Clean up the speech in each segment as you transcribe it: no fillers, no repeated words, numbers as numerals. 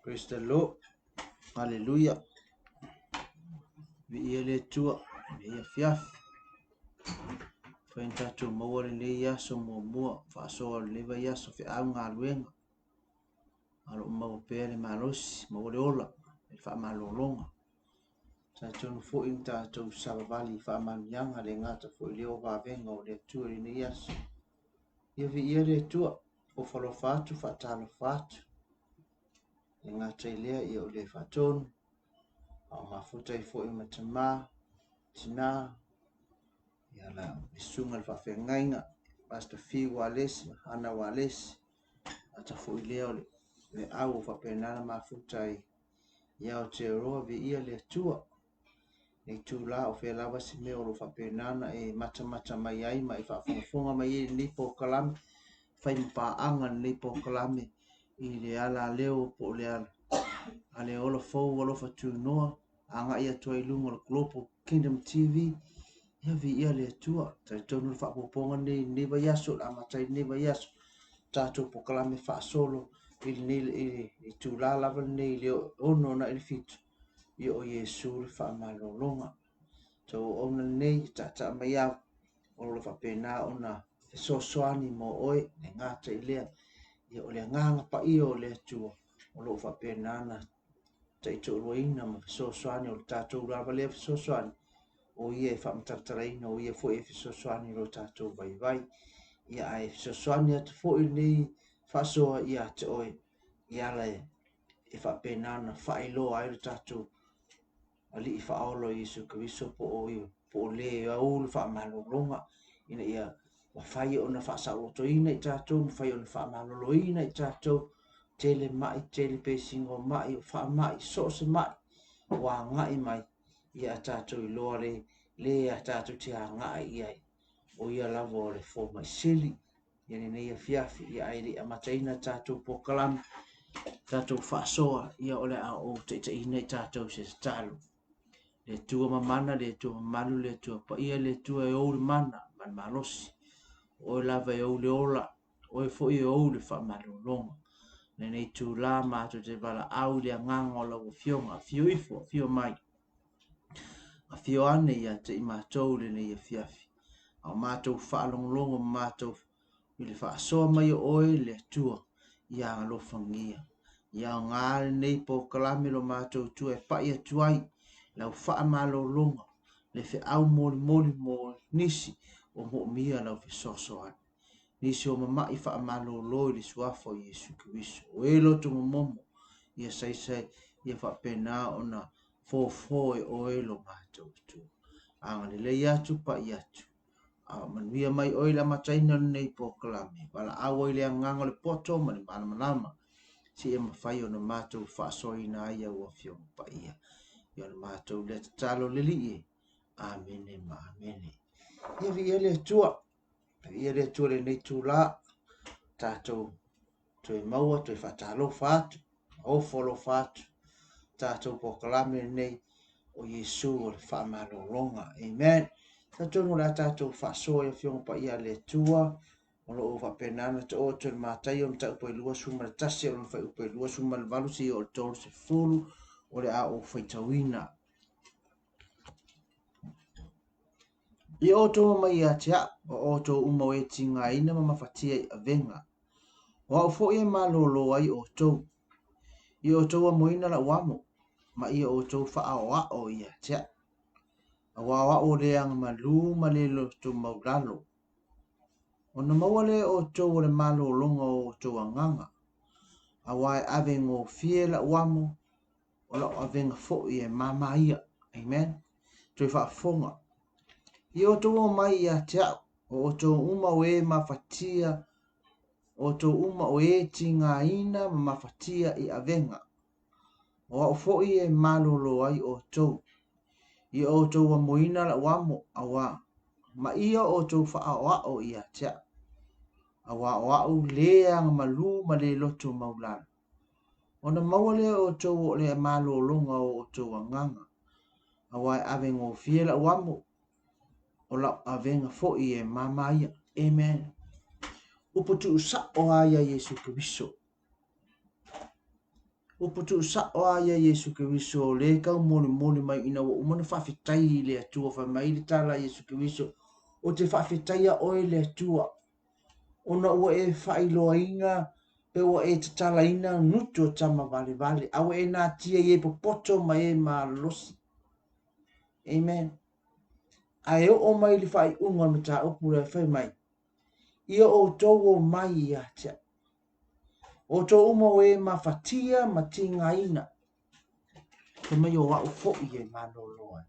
Praise the Lord. Hallelujah. Viia le Atua i lenei afiafi. Fai na tatou maua lenei aso muamua, faasoa o lenei vaiaso feau galuega. A o lo o maua pea le malosi, maua le ola, le faamalologa. Talitonu foi na tatou savavali i faamanuiaga le gata foi i lea o vavega o le Atua i lenei aso. Ia viia le Atua, ofa alofa atu, faatalofa atu. E gata i lea, ia o le faatonu, a o mafuta ai foi ma tamā, tinā, ia la le susuga i le faafeagaiga, Pastor Fiu Walesi, Hana Walesi, ata foi lea o le au o faapena na mafuta ai i Aotearoa, viia le Atua. Le itulā o fea lava se mea o lo o faapena ona e matamata mai ai ma e faafogafoga mai ai i lenei polokalame, fai ma paaga lenei polokalame i le alaleo po o le ala a le ola fou alofa tunoa agai atu ai i luga o le Global Kingdom TV. Ia viia le Atua. Talitonu le faaopoopoga lenei i lenei vaiaso, o le amata ai lenei vaiaso tatou polokalame faasolo i lenei i le itulā lava lenei i le 6 agai i le 7. Ia o Iesu le faamalologa. Tau auauna lenei, taataa mai au, o lo o faapena ona fesoasoani mo oe, le gata i lea, ia o le agaga paia o le Atua, o lo o faapena ona taitoaluaina ma fesoasoani o le tatou lava lea fesoasoani, o ia e faamatalatalaina, o ia foi e fesoasoani i lo tatou vaivai. Ia ae fesoasoani atu foi lenei faasoa ia te oe i ala e e faapena ona faailoa ai lo tatou Alii Faaola o Iesu Keriso po o po o le au le faamalologa ina ia mafai ona faasaolotoina i tatou, mafai ona faamaloloina i tatou. Tele mai, tele pesiga o mai, o faamai, so o se mai ua agai mai ia a tatou iloa le le a tatou te agai i ai. O ia lava o le fomai sili ia lenei afiafi, ia ae le i amataina tatou polokalame, tatou faasoa, ia o le a ou taitaiina i tatou se tatalo. Le Atua mamana, le Atua mamalu, le Atua paia, le Atua e ou le mana ma le malosi. O oe lava e ou le ola, o oe foi e ou le faamalologa. Lenei itulā matou te valaau i le agaga o lau Afioga, afio ifo, afio mai. Afio ane ia te i matou i lenei afiafi, a o matou faalogologo ma matou i le faasoa mai o oe le Atua, ia alofagia. Ia aoga lenei polokalame lo matou Atua e pai atu ai lau faamalologa, le feau molimoli mo nisi o moomia lau fesoasoani. Nisi o mama'i faamalolo i le Suafa o Iesu Keriso. O e loto momomo, ia saisai, ia faapena ona fofo e oe lo matou Atua. Agalelei atu, pai atu. A manuia mai oe i le amataina o lenei polokalame, valaau ai le agaga o le poto ma le malamalama, seia mafai ona matou faasoaina ai au Afioga Paia. Ia o le matou lea tatalo le Alii e. Amene ma amene. Ia viia le Atua. Viia le Atua i lenei itulā, tatou toe maua, toe faatalofa atu, ofo alofa atu, tatou polokalame lenei o Iesu o le faamalologa. Amen. Talitonu o le a tatou faasoa i Afioga Paia a le Atua, o lo o faapena ona taoto atu e le Mataio mataupu e 21 o lona fuaiupu e 28 seia oo i le 30 o le a ou faitauina. Ia outou omai ia te au, o outou uma o e tigaina ma mafatia i avega, o au foi e malōlō ai outou. Ia outou amoina lau amo, ma ia outou faaoao ia te au, aua o au o le agamalū ma le loto maulalo. Ona maua lea e outou o le malōloga o outou agaga, aua e avegofie lau amo, o lau avega foi e māmā ia. Amen. Toe faafofoga. Ia outou omai ia te au, o outou uma o e mafatia, outou uma o e tigaina ma mafatia i avega. O au foi e malōlō ai outou. Ia outou amoina lau amo, auā, ma ia outou faaoao ia te au. Auā o au le agamalū ma le loto maulalo. Ona maua lea e outou o le malologa o outou agaga, aua e avegofie lau amo, o lau avega foi e māmā ia. Amen. Upu tuusao lava ia Iesu Keriso. Upu tuusao a ia Iesu Keriso lē taumolimoli mai ina ua uma ona faafetai i le Atua. Fai mai le tala a Iesu Keriso, Ou te faafetaia oe le Atua, ona ua e faailoaina pe ua e tatalaina gutu o tama valevale, a ua e natia i e popoto ma e malolosi. Amen. Ae oo mai le faaiuga o le mataupu lea, fai mai, Ia outou o mai ia te au, outou uma o e mafatia ma tigaina, fai mai o au foi e malolo ai.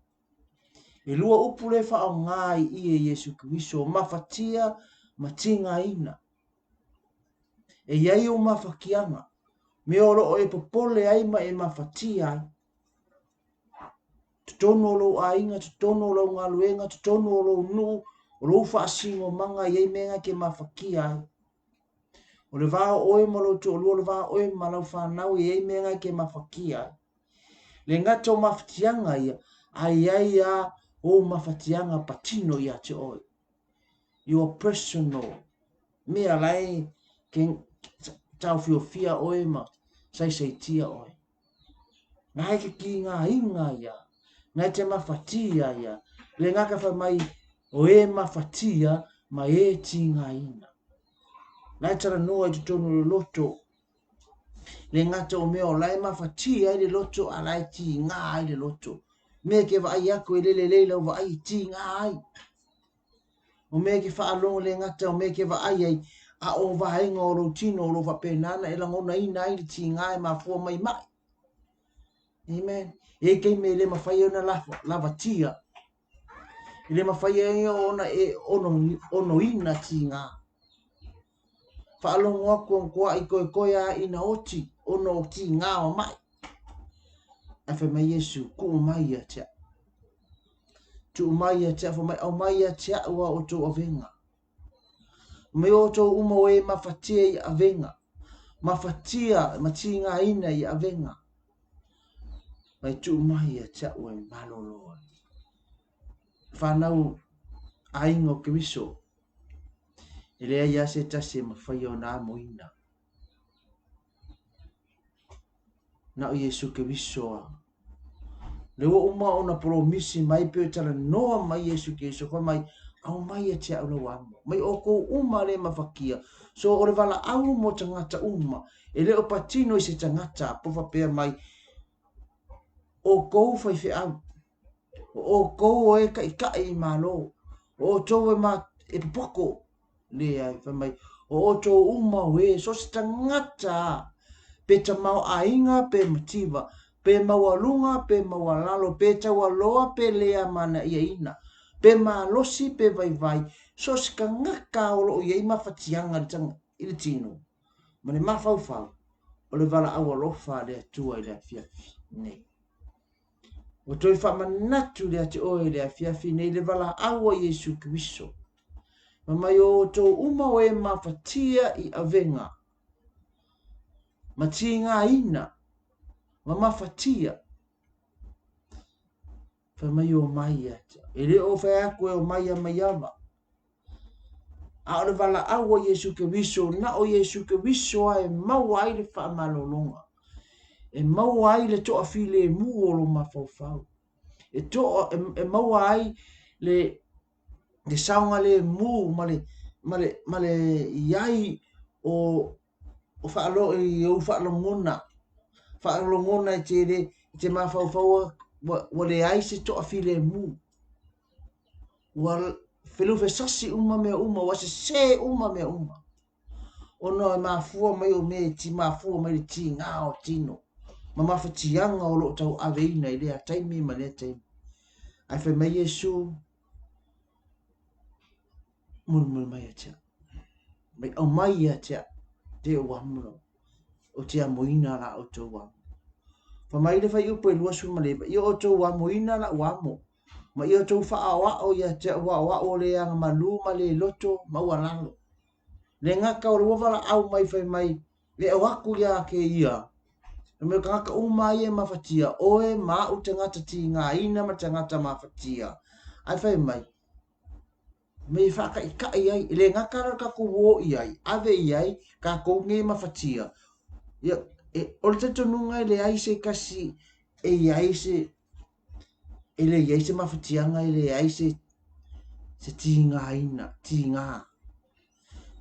E lua upu le faaaoga i i e Iesu Keriso, mafatia ma tigaina. E i ai ou mafatiaga, mea o lo o e popole ai ma e mafatia ai. Totonu o lou aiga, totonu o lau galuega, totonu o lou nuu, o lou faasinomaga e i ai mea e te mafatia ai. O le va o oe ma lou toalua, o le va o oe ma lau fanau, e i ai mea e te mafatia ai. Le gata o mafatiaga ia, a i ai a ou mafatiaga patino ia te oe. Your personal mea la e ke taofiofia oe ma saisaitia oe. Ngai ke ki ngā inga ia, ngai te mafatia ia, le ngaka whai mai o e mafatia ma e ti ngā ina. Ngai tara noa i te tonu le loto, le ngata o mea o lae mafatia ai le loto a lae ti ngā ai le loto. Mea ke vaai aku e lele lei lau vaai i ti ngā ai. O mea ke faalogo le gata o mea ke vaai ai, a o vaega o lou tino o lo o faapena ona e lagonaina ai le tiga e mafua mai maʻi. Amen. E i taimi e le mafai ai ona lavatia, e le mafai ai ona e onoina tiga. Faalogo atu o toaʻi toetoe a ina oti ona o tiga o maʻi. Ae fai mai Iesu, tuu mai ia te au. Tuu mai ia te au, fai mai, aumai ia te au a outou avega. Mai outou uma o e mafatia i avega, mafatia ma tigaina i avega. Mai tuu mai ia te au e malolo ai. Whanau aiga o Keriso, e leai lava se tasi e mafai ona amoina. Na o Iesu Keriso a. Le ua uma ona polomisi mai pe o talanoa mai Iesu Keriso, fai mai, aumai ia te au lau amo. Mai outou uma le mafakia. So o le valaau mo tagata uma, e le o patino i se tagata, po faapea mai, outou faifeau, O outou o e kaʻikaʻi i Malo, o outou e ma, e popoko, leai, fai mai, o outou uma o e, so o se tagata a, pe tamaoaiga pe mativa, pe maualuga pe maualalo, pe taualoa pe le amanaiaina, pe malosi pe vaivai, so o se tagata o lo o i ai mafatiaga i le tino, ma le mafaufau, o le valaau alofa a le Atua i le afiafi nei. Ua toe faamanatu lea te oe i le afiafi nei le valaau a Iesu Keriso. Ma mai o outou uma o e mafatia i avega, ma tigaina, ma mafatia. Fai mai o mai ia te. E le o fai aku e o mai a mai ava. A o le valaau a Iesu Keriso, na o Iesu Keriso a e maua ai le faamalologa, e maua ai le toafilemu o lo mafaufau, e, toa, e, e maua ai le, le saogalemu ma le, ma le, ma le iai o, o faalo, i ou faalogona, faalogona e te, le, e te mafaufau ua, ua leai se toafilemu. Ua felufesasi uma mea uma, ua sesē uma mea uma. Ona e mafua mai o mea e ti mafua mai le tigā o tino ma mafatiaga o lo o tauaveina i lea taimi ma lea taimi. Ae fai mai Iesu, mulimuli mai ia te au. Mai aumai ia te au, te ou amo lau. O te amoina la outou amo. Fai mai le fuaiupu e 29, ia outou amoina lau amo, Ma ia outou faaoao ia te au aoao o le agamalu ma le loto maualalo. Le gata o le ua valaau mai fai mai, e o aku ia ke ia. Fai mai o tagata uma ia e mafatia, oe ma au tagata tigaina ma tagata mafatia. Ae fai mai, me i faakaʻikaʻi ai, e le gata la tatou o i ai, ave i ai tatou nei mafatia, ia, E, o le talitonuga e leai se tasi e i ai se e le i ai se mafatiaga, e leai se se tigaina, tiga.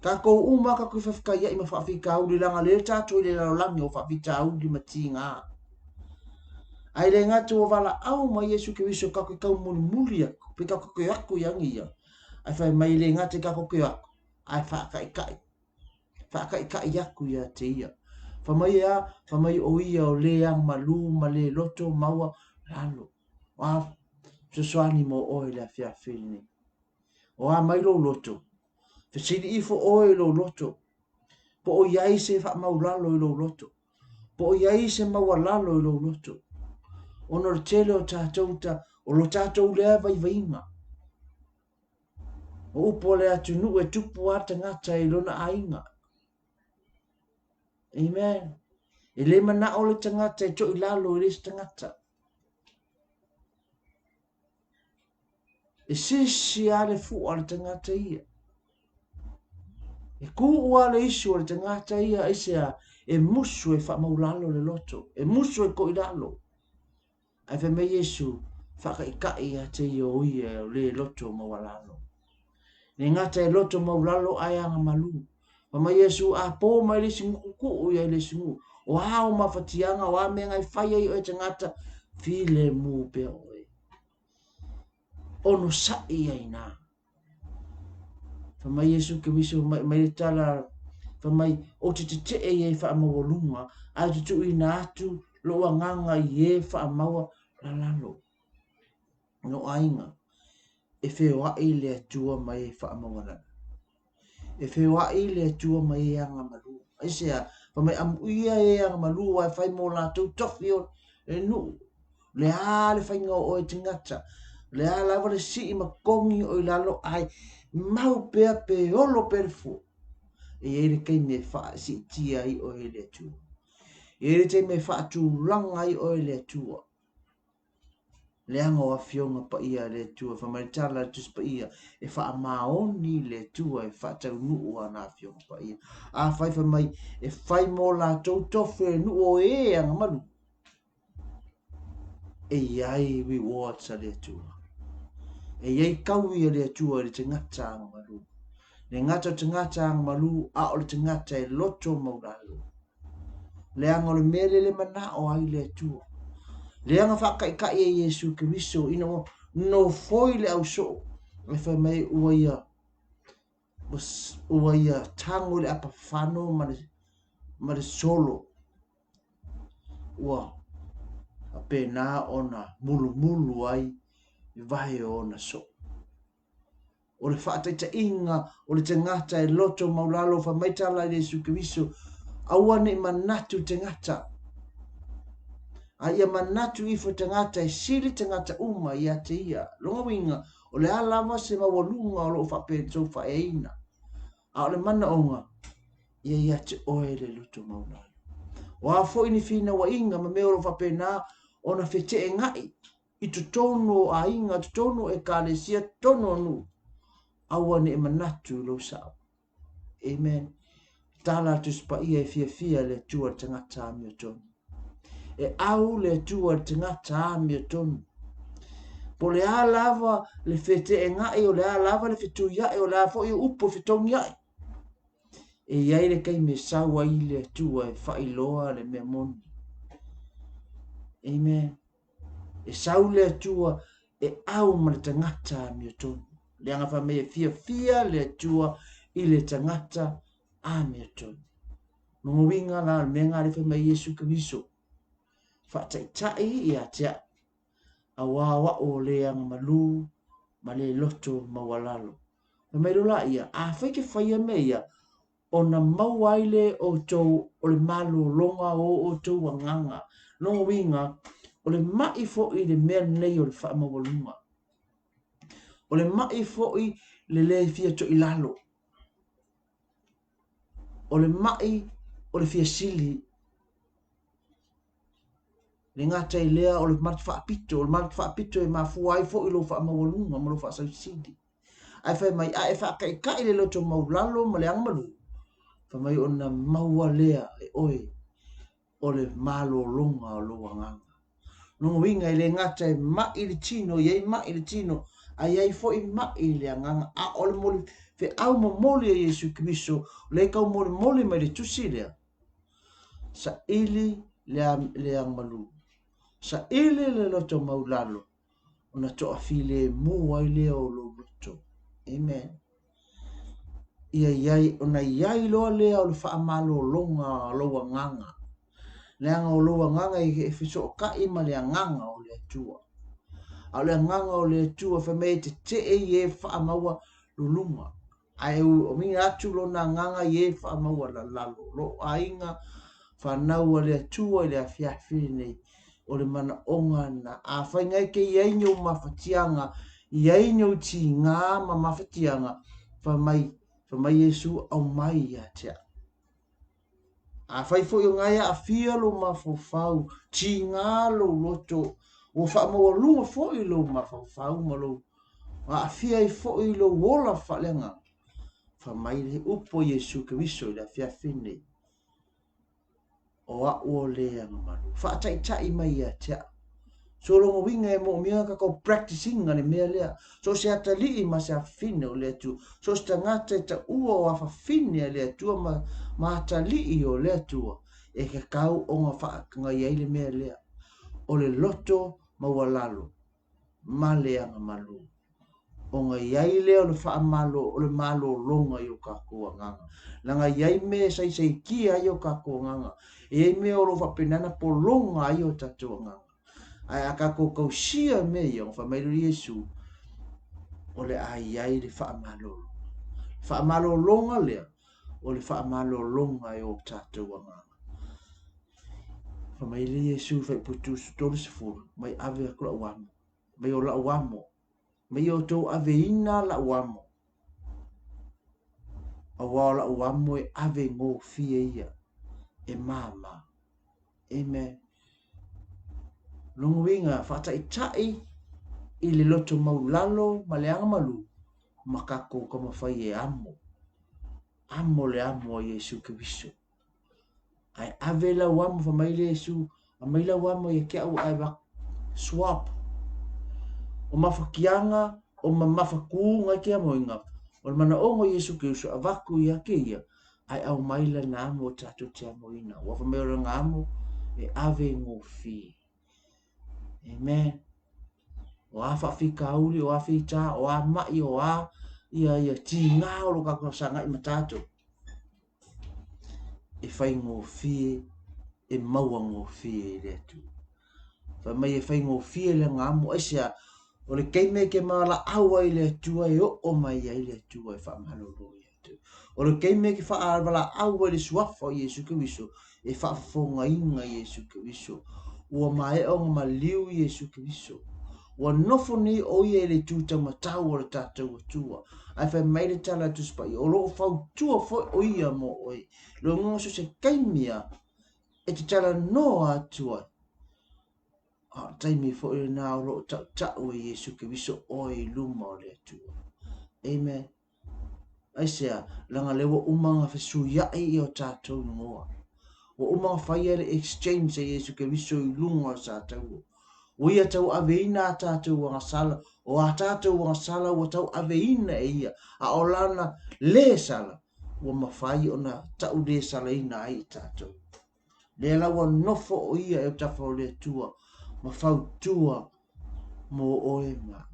Tatou uma tatou te faafetaiai ma faafitauli leaga lea tatou i le lalolagi o faafitauli ma tiga. Ae le gata ua valaau mai Iesu Keriso tatou te taumulimuli atu, pe tatou te o atu ia ia. Ae fai mai e le gata i tatou te o atu, ae faataitai faataitai atu ia te ia. Fai mai e a? Fai mai o ia o le agamalu ma le loto maua lalo. O a fesoasoani mo oe i le afiafi lenei? O a mai lou loto? Fesili ifo oe i lou loto. Po o i ai se faamaulalo i lou loto? Po o i ai se maualalo i lou loto? Ona o le tele o tatou ta, o lo tatou lea vaivaiga. O upu a le atunuu e tupu a tagata i lona aiga. Amen. E le manao le tagata e to'i lalo i le isi tagata. E sisi a le fu'a le tagata ia. E kuu a le isu o le tagata ia aisea e musu e faamaulalo le loto, e musu e to'i lalo. Ae fai mai Iesu, Faataitai ia te ia o ia o le loto maualalo. Le gata e loto maulalo ae agamalu. Fai mai Iesu, A po mai le isi nuku, tuu ia i le isi nuu. O a ou mafatiaga, o a mea e fai ai oe tagata, filemu pea oe. Onosai ai ina. Fai mai Iesu Keriso, mai, mai le tala, fai mai, ou te tetee i e faamaualuga, ae ou te tuuina atu lou agaga i e faamaualalalo. No aiga, e feoai le Atua mai e faamaualalo. E feoai le Atua mai e agamalu. Aisea? Fai mai, amuia e agamalu aua e fai mo latou tofi o le nuu. O le a le faiga o oe tagata? O le a lava le sii ma togi oe i lalo ae mau pea pe olo pea le fua. E i ai le taimi e faasiitia ai oe e le Atua. E i ai le taimi e faatulaga ai oe e le Atua. Leaga o Afioga Paia a le Atua, fai mai le tala a le Tusi Paia, e faamaoni le Atua e faataunuu ana Afioga Paia. Afai fai mai, e fai mo latou tofi o le nuu o e agamalu, e i ai rewards a le Atua. E i ai taui a le Atua i le tagata agamalu. Le gata o tagata agamalu, a o le tagata e loto maulalo. Leaga o le mea lea le manao ai le Atua. Leaga faataitai e Iesu Keriso ina ua nofoi le ausoo, ae fai mai ua ia ua ia tago i le apafano ma le, ma le solo. Ua faapena ona mulumulu ai i vae o ona soo. O le faataitaiga o le tagata e loto maulalo, fai mai tala i Iesu Keriso, aua ne i manatu tagata, a ia manatu ifo tagata e sili tagata uma ia te ia. Lona uiga, o le a lava se maualuga o lo o faapea faaeaina, a o le manaoga, ia ia te oe le loto maulalo. O a foi ni finauaiga ma mea o lo o faapena ona feteenai i totonu o aiga, totonu o ekalesia, totonu o nuu, aua ne i manatu i lou sao. Amen. Tala a Tusi Paia e fiafia le Atua i le tagata amiotonu. E au le Atua i le tagata amiotonu. Po o le a lava le feteenai, o le a lava le fetuiai, o le a foi upu e fetogiai. E i ai le taimi e sau ai le Atua e faailoa le mea moni. Amen. E sau le Atua e au ma le tagata amiotonu. Leaga fai mai e fiafia le Atua i le tagata amiotonu. Lona uiga la o le mea lena lea fai mai Iesu Keriso, faataitai ia te au, auā o au o le agamalu ma le loto maualalo. Fai mai loa laia, afai e te faia mea ia, ona maua ai lea outou o le malologa o outou agaga. Lona uiga, o le mai foi le mea lenei o le faamaualuga. O le mai foi le le fia toilalo. O le mai o le fia sili. Le gata i lea o le manatu faapito, o le manatu faapito e mafua ai foi lou faamaualuga ma lou faasausili. Ae fai mai, a e faataitai le loto maulalo ma le agamalu, fai mai ona maua lea e oe O le malologa o lou agaga. Lona uiga e le gata e ma'i le tino, e i ai ma'i le tino, a i ai foi ma'i le agaga. A o le moli, feau momoli a Iesu Keriso, o lea e taumolimoli mai le tusi lea, saili le, le agamalu, saili le loto maulalo, ona toafilemu ai lea o lou loto. Amen. Ia iai, ona iai loa lea o le faamalologa o lou agaga. Leaga o lou agaga e fesootai ma le agaga o le Atua. A o le agaga o le Atua fai mai e tetee i e faamaualuluga. Ae uiga atu lona agaga i e faamaualalalo. Lou aiga fanau a le Atua i le afiafi lenei, o le manaoga lena. Afai nga e te i ai ni ou mafatiaga, i ai ni ou tiga ma mafatiaga, fai mai, fai mai Iesu, aumai ia te au. Afai foi o nga e aafia lou mafaufau, tiga lou loto, ua faamaualuga foi lou mafaufau ma lou aafia ai foi lou ola faaleagaga, fai mai le upu a Iesu Keriso i le afiafi lenei, O a'u o le agamalu. Faataitai mai ia te a'u. So lona uiga e moomia ona tatou practice ina le mea lea. So o se atalii ma se afafine o le Atua. So o se tagata e taua o afafine a le Atua ma, ma atalii o le Atua, e tatau ona faatagaia ai le mea lea. O le loto maualalo ma le agamalu. Ona i ai lea o le faamalo, o le malologa i o tatou agaga. Leaga e i ai mea e saisaitia ai o tatou agaga. E i ai mea o lo o faapena ona pologa ai o tatou agaga. Ae a tatou tausia mea ia, ona fai mai lea o Iesu, o le a i ai le faamalologa. Le faamalologa lea, o le faamalologa e o tatou agaga. Fai mai lea Iesu i Fuaiupu 30, mai ave atu lau amo, mai o lau amo, mai outou aveina lau amo, aua o lau amo e ave gofie ia, e māmā. Amen. Lona uiga, faataitai i le loto maulalo ma le agamalu ma tatou taumafai e amo. Amo le amo a Iesu Keriso. Ae ave lau amo, fai mai le Iesu, aumai lau amo ia te au ae swap. O mafatiaga, o mamafatū ngai te amoina, o le manaoga o Iesu Keriso avatu ia te ia, ae aumai lana amo tatou te amoina. Ua fai mai o lana amo e ave gofie. Amen. O a faafitauli, o a feitā, o a ma'i, o a ia, ia tigā o lo tatou sagai ma tatou. E faigofie, e mauagofie i le Atua. Fai mai e faigofie le agamu, aisea, o le taimi e te valaau ai i le Atua e oo mai ai le Atua e faamalolo ia te oe. O le taimi e te faavalaau ai i le suafa o Iesu Keriso, e faafofogaina Iesu Keriso. Ua maea ona maliu Iesu Keriso. Ua nofo nei ʻo ia i le itu taumatau o le tatou Atua. Ae fai mai le tala a Tusi Paia, o lo o fautua foi ʻo ia mo ʻoe. Lona uiga so o se taimi lava e te talanoa atu ai, a o le taimi foi lena o lo o tautau e Iesu Keriso ʻoe i luma o le Atua. Amen. Aisea? Leaga lea ua uma ona fesuiai ia o tatou igoa. Ua uma ona faia le exchange a Iesu Keriso i luga o sa taua. Ua ia tauaveina a tatou agasala, o a tatou agasala ua tauaveina e ia, a o lana lē sala, ua mafai ona tau lē salaina ai i tatou. Lea la ua nofo o ia e autafa o le Atua ma fautua mo oe ma au.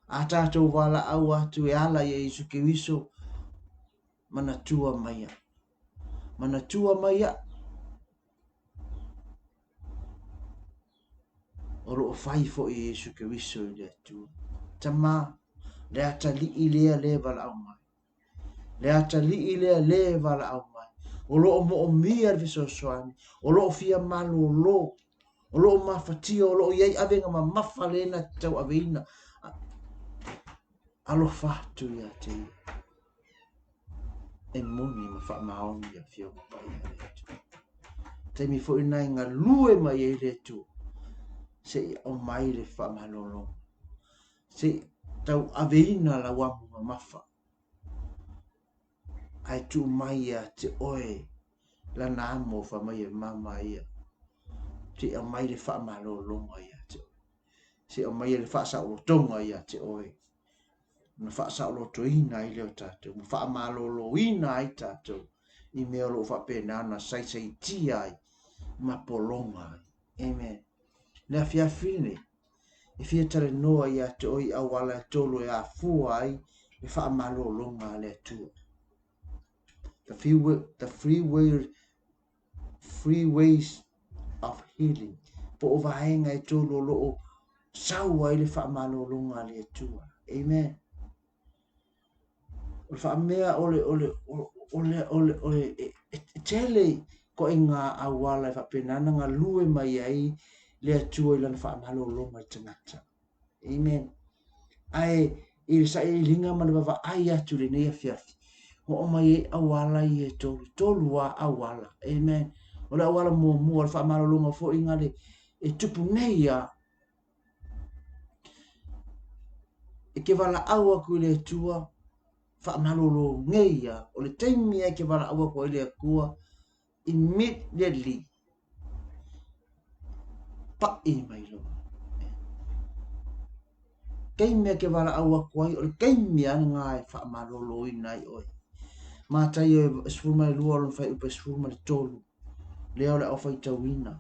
A tatou valaau atu e ala ia Iesu Keriso, manatua mai au. Manatua mai au. O lo o fai foi e Iesu Keriso i le Atua. Tama, le atalii lea le valaau mai. Le atalii lea le valaau mai. O lo o moomia le fesoasoani, o lo o fia malolo, o lo o mafatia, o lo o i ai avega mamafa le na te tauaveina. Alofa atu ia te ia. E moni ma faamaoni le Afioga Paia a le Atua. Taimi foi lena e galue mai ai le Atua, se i aumai le faamalologa, se i tauaveina lau amu mamafa, ae tuu mai ia te oe lana amo fai mai e mama ia, se i aumai le faamalologa ia te oe, se i aumai le faasaolotoga ia te oe, ona faasaolotoina ai lea o tatou, ma faamaloloina ai tatou i mea o lo o faapena ona saisaitia ai ma pologa ai. Amen. Le afiafi lenei, e fia talanoa ia te oe i auala e tolu e afua ai le faamalologa a le Atua. The few, the free way, three ways of healing, po o vaega e tolu o lo o sau ai le faamalologa a le Atua. Amen. O le faamea o le, o le, o le, o le, o le, e, e tele ituaiga auala e faapena ona galue mai ai le Atua i lana faamalologa i le tagata. Amen. Ae i le sailiiliga ma le vaavaai atu i lenei afiafi, ua aumai ai auala ia e tolu, tolu lava auala. Amen. O le auala muamua, o le faamalologa foi na le e tupu nei lava E te valaau atu i le Atua, faamalolo nei ia. O le taimi e te valaau atu ai i le Atua, immediately, pai mai loa. Taimi e te valaau atu ai, o le taimi lava lena e faamaloloina ai oe. Mataio 12 lona fuaiupu e 13, lea o le a ou faitauina.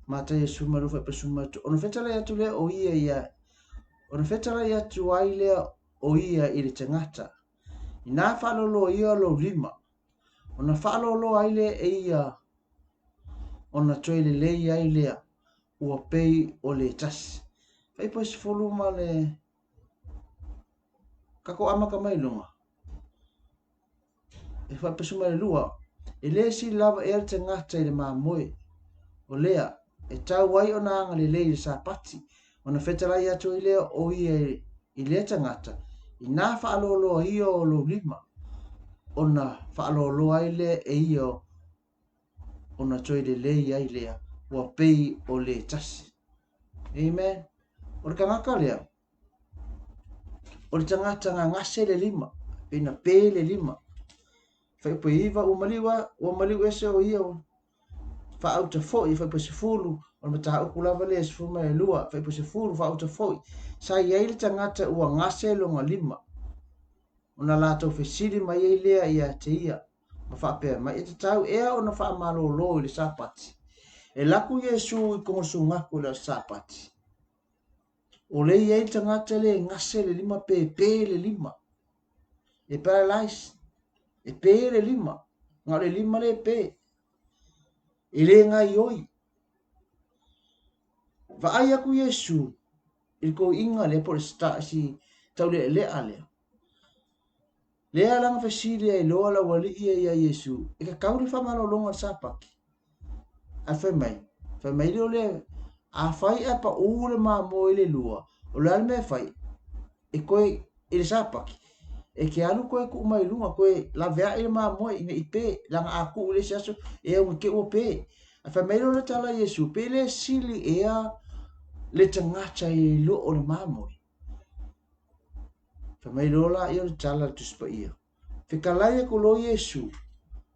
Mataio 12 fuaiupu 13. Ona fetalai atu lea o ia ia, ona fetalai atu ai lea o ia i le tagata, inā faaloaloa ia lou lima, ona faaloaloa ai lea e ia, ona toe lelei ai lea, ua pei o le tasi. Fuaiupu 10 ma le tatou amata mai luga. E fuaiupu 12, e le sili lava ea le tagata i le mamoe, o lea, e tau ai ona agalelei i le Sapati, ona fetalai atu ai lea o ia i lea tagata, inā faaloaloa ia o lou lima, ona faaloaloa ai lea e ia ona toe lelei ai lea, ua pei o le tasi. Amen. O le tagata lea, o le tagata gagase le lima, pei na pe le lima. Fuaiupu 9, ua maliu, a, ua maliu ese o ia, faauta foi, fuaiupu 10, o le mataupu lava lea 12, fuaiupu 10, faauta foi. Sa i ai le tagata ua gase lona lima, ona latou fesili mai ai lea ia te ia, ma faapea mai, E tatau ea ona faamalolo i le Sapati? E alu atu Iesu i Kogosugaku i le aso Sapati. O le i ai le tagata le gase le lima pe pe le lima. E paralyze. E pe le lima. Na o le lima le pe. E le gaioi. Vaai aku Iesu i le toeaina lea po o le si taulealea lea. Lea la na fesili ai loa le aualii ia iā Iesu, e tatau le faamalologa i le Sapati? Ae fai mai, fai mai lea o lea, afai ae paʻū le mamoe i le lua, o le a le mea e fai? E toe, i le Sapati, e te alu toe tuu mai luga, toe laveai le mamoe ina i pe, leaga a tuu i le isi aso, e au te ua pe. Ae fai mai loa le tala a Iesu, pe le sili ea le tagata i lo o le mamoe? Fai mai loa laia o le tala a le Tusi Paia, Fetalai aku loa Iesu,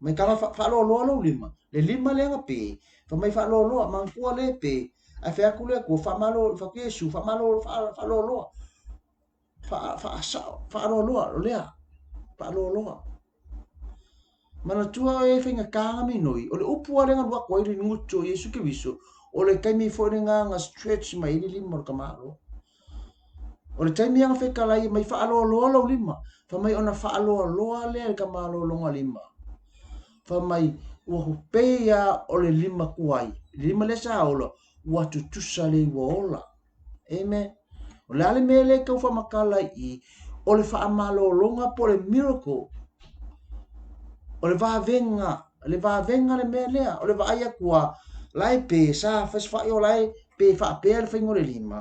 mai kala faaloaloa lou lima, le lima lea na pe, fai mai faaloaloa, manatua le pe, ae fai atu le Atua, faamalo, fai atu Iesu, faamalo, faaloaloa, faasao, faaloaloa, o lea, faaloaloa. Manatua oe e faigata na minoi, o le upu lava lea na alu atu ai le gutu o Iesu Keriso, o le taimi foi lena na stretch mai ai le lima o le tamaloa. O le taimi lava na fetalai mai faaloaloa lou lima, fai mai ona faaloaloa lea e le tamaloa lona lima. Fai mai ua pei lava o le lima tuai, le lima lea sa ola, ua tutusa lelei ua ola. Amen. O le a le mea lea e tau faamatala i i, o le faamalologa po o le miracle, o le vavega, le vavega le mea lea, o le vaai atu a, la e pe, sa fesofaai o la e pe faapea le faiga o le lima,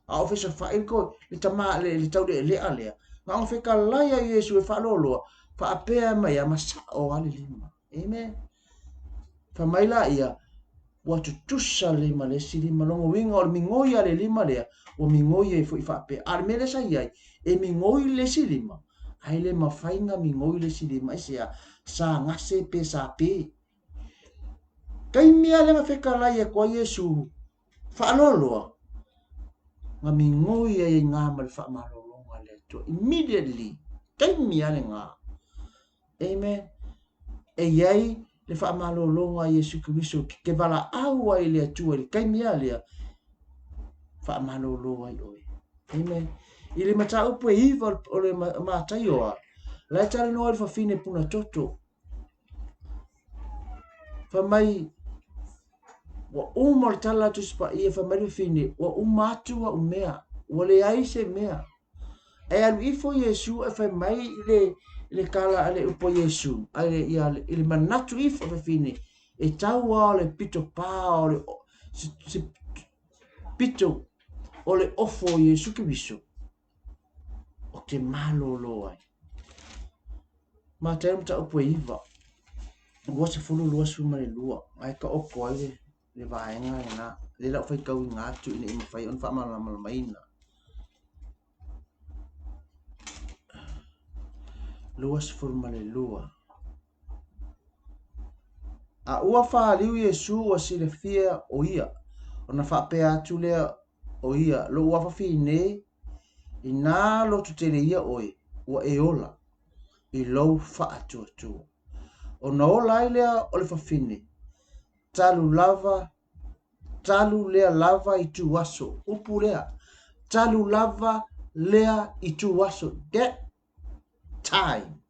a o fesofaai le, le tama, le, le taulealea lea, na ona fetalai a Iesu e faaloaloa, faapea mai a, ma sao a le lima. Amen. Fai mai laia, Ua tutusa lelei ma le isi lima. Lona uiga o le migoi a le lima lea, ua migoi ai foi faapea. A o le mea lea sa i ai, e migoi le isi lima, ae le mafai ona migoi le isi lima. Aisea? Sa gase pe sa pe. Taimi lava lea na fetalai atu ai Iesu faaloaloa, na migoi ai i ina ma le faamalologa a le Atua. Immediately, taimi lava lena. Amen. E i ai le faamalologa a Iesu Keriso ke valaau ai i le Atua i le taimi lava lea, faamalolo ai oe. Amen. I le mataupu e 9 o le Mataio a, la e talanoa ai le fafine puna toto. Fai mai, ua uma le tala a Tusi Paia, fai mai le fafine, ua uma atu au mea, ua leai se mea. Ae alu ifo Iesu ae fai mai i le, i le tala a le upu a Iesu, a le, ia, i le manatu ifo o le fafine, e tau lava o le pito pā o le, se, se pito o le ofo o Iesu Keriso, ou te malolo ai. Mataio mataupu e 9, 20, 22, ae taoto ai le le vaega lena, lea la ua faitauina atu ina ia mafai ona faamalamalamaina. 22. A ua faliu Iesu ua silafia o ia, ona faapea atu lea o ia, Lou afafine, inā loto tele ia oe, ua e ola i lou faatuatua. Ona ola ai lea o le fafine, talu lava, talu lea lava ituaso, upu lea, talu lava lea ituaso, that time.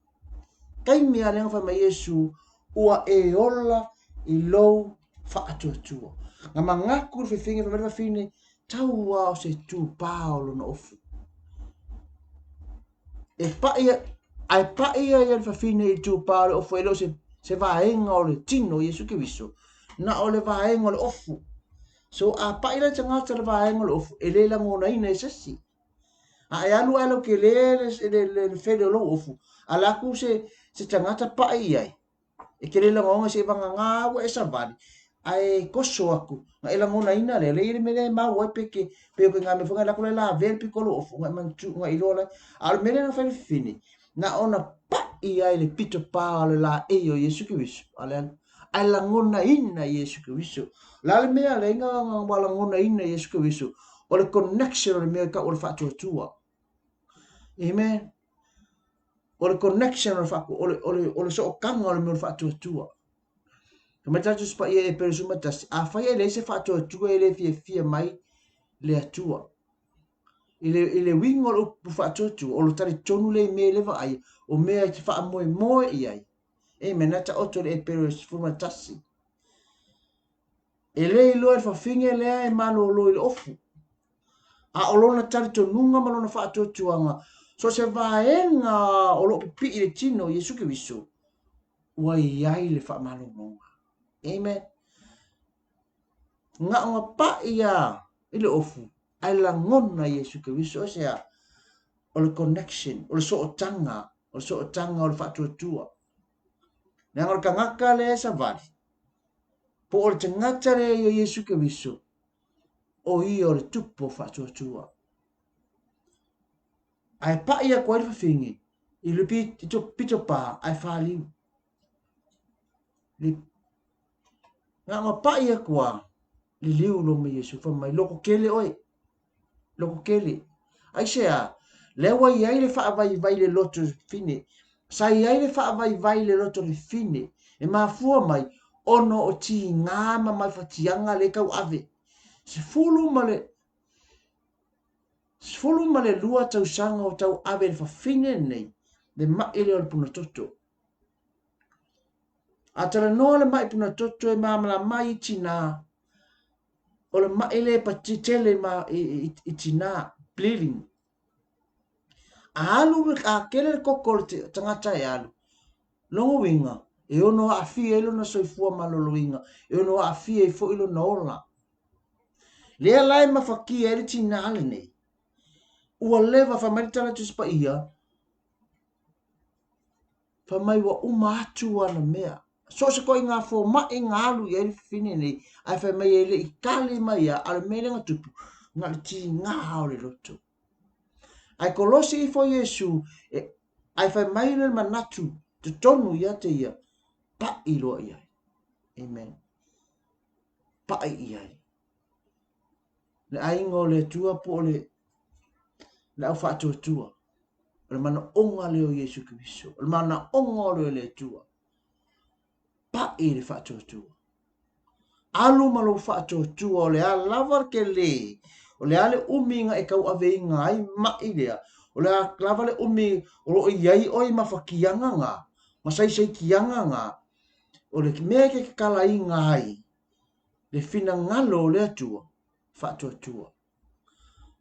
Taimi lava lea na fai mai Iesu, ua e ola i lou faatuatua. Na manatu le fefine, fai mai le fafine, tau lava o se tupā o lona ofu. E paʻi ae paʻi ai le fafine i le tupā o le ofu e le o se, se vaega o le tino o Iesu Keriso, na o le vaega o le ofu. So a paʻi la le tagata i le vaega o le ofu, e le lagonaina e se isi. A e alu ae lautele le, le, le, le fele o lou ofu, ala atu se, se tagata paʻi i ai, E te le lagona se vagana ua e savali, ae toso atu, na e lagonaina lea, lea i le mea lea e mau ai pe ke, pe o ke ngā mea foi ngai lako le lavea le pito o lou ofu, ngai manatu, ngai iloa lai. A o le mea lea na fai le fafine, na ona paʻi ai le pito pā o le laei o Iesu Keriso, a le alu, ae lagonaina Iesu Keriso. O le a le mea lea na ua lagonaina Iesu Keriso? O le connection o le mea e tau o le faatuatua. Amen. O le connection o le faatu, o le, o le, o le sootaga o le mea o le faatuatua. Fai mai tatou Tusi Paia Epere 11, afai e leai se faatuatua e le fiafia mai le Atua. I le, i le uiga o le upu faatuatua, o le talitonu lea i mea e le vaaia, o mea e te faamoemoe i ai. Amen. Na taoto le Epere 11. E le iloa e le fafine lea e malolo i le ofu. A o lona talitonuga ma lona faatuatuaga, so o se vaega o lo o pipii i le tino o Iesu Keriso, ua i ai le faamalologa. Amen. Na ona paʻi lava i le ofu, ae lagona Iesu Keriso. Aisea? O le connection, o le sootaga, o le sootaga o le faatuatua. Leaga o le tagata lea e savali, po o le tagata lea i o Iesu Keriso, o ia o le tupu o faatuatua. Ae paʻi atu ai le fafine i le pito, pito pā ae faliu. Le, na ona paʻi atu a, liliu loa ma Iesu, fai mai, loko tele oe, loko tele. Aisea? Lea ua i ai le faavaivai i le loto fine. Sa i ai le faavaivai i le loto le fine. E mafua mai, ona o tigā ma maifatiaga lea e tauave. 12 tausaga o tauave e le fafine lenei le maʻi lea o le punatoto. A talanoa le maʻi punatoto e malamalama ai i tinā, o le maʻi lea e pati tele ma i, i, i tinā, bleeding. A alu, a kele le koko o le tagata e alu, lona uiga, e ono aafia ai lona soifua maloloina, e ono aafia ai foi lona ola. Lea la e mafatia ai le tinā lenei, ua leva, fai mai le tala Tusi Paia, fai mai ua uma atu ana mea. So o se ituaiga fomai na alu i ai le fafine nei, ae fai mai e le i tali mai lava, a o le mea lea na tupu, na o le tiga o le loto. Ae kolosi ifo Iesu, e, ae fai mai le manatu totonu ia te ia, pai loa i ai. Amen. Pai i ai. Le aiga o le Atua po o le, le au faatuatua. O le manaoga lea o Iesu Keriso. O le manaoga lea o le Atua. Pai le faatuatua. Alu ma lou faatuatua o le a lava le tele, o le a le umi na e tauaveina ai maʻi lea, o le a lava le umi o lo o i ai oe i mafatiaga na, ma saisaitiaga na, o le mea e te tatalaina ai le finagalo o le Atua, faatuatua.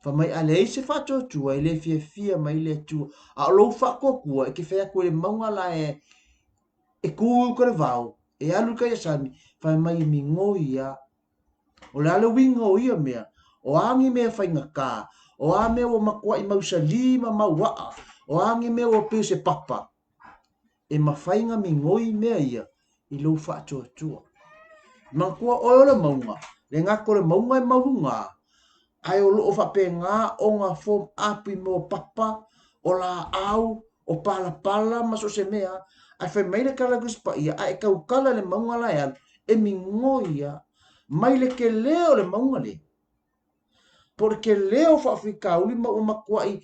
Fai mai a leai se faatuatua e le fiafia mai le Atua, a o lou faatuatua e te fai atu i le mauga la e e tu i uka i le vao, e alu i tai i le sami, fai mai e migoi a. O le a le uiga o ia mea? O a ni mea faigata? O a mea ua matuai mausali ma mauaa? O a ni mea ua pei o se papa? E mafai na migoi mea ia i lou faatuatua. Manatua oe o le mauga, le gata o le mauga e maulugā, ae o lo o faapena ona form up i mea o papa, o laau, o palapala ma so o se mea, ae fai mai le tala a le Tusi Paia, a e tautala i le mauga la e alu, e migoi lava, mai le tele o le mauga lea, po o le tele o faafitauli ma ua matuai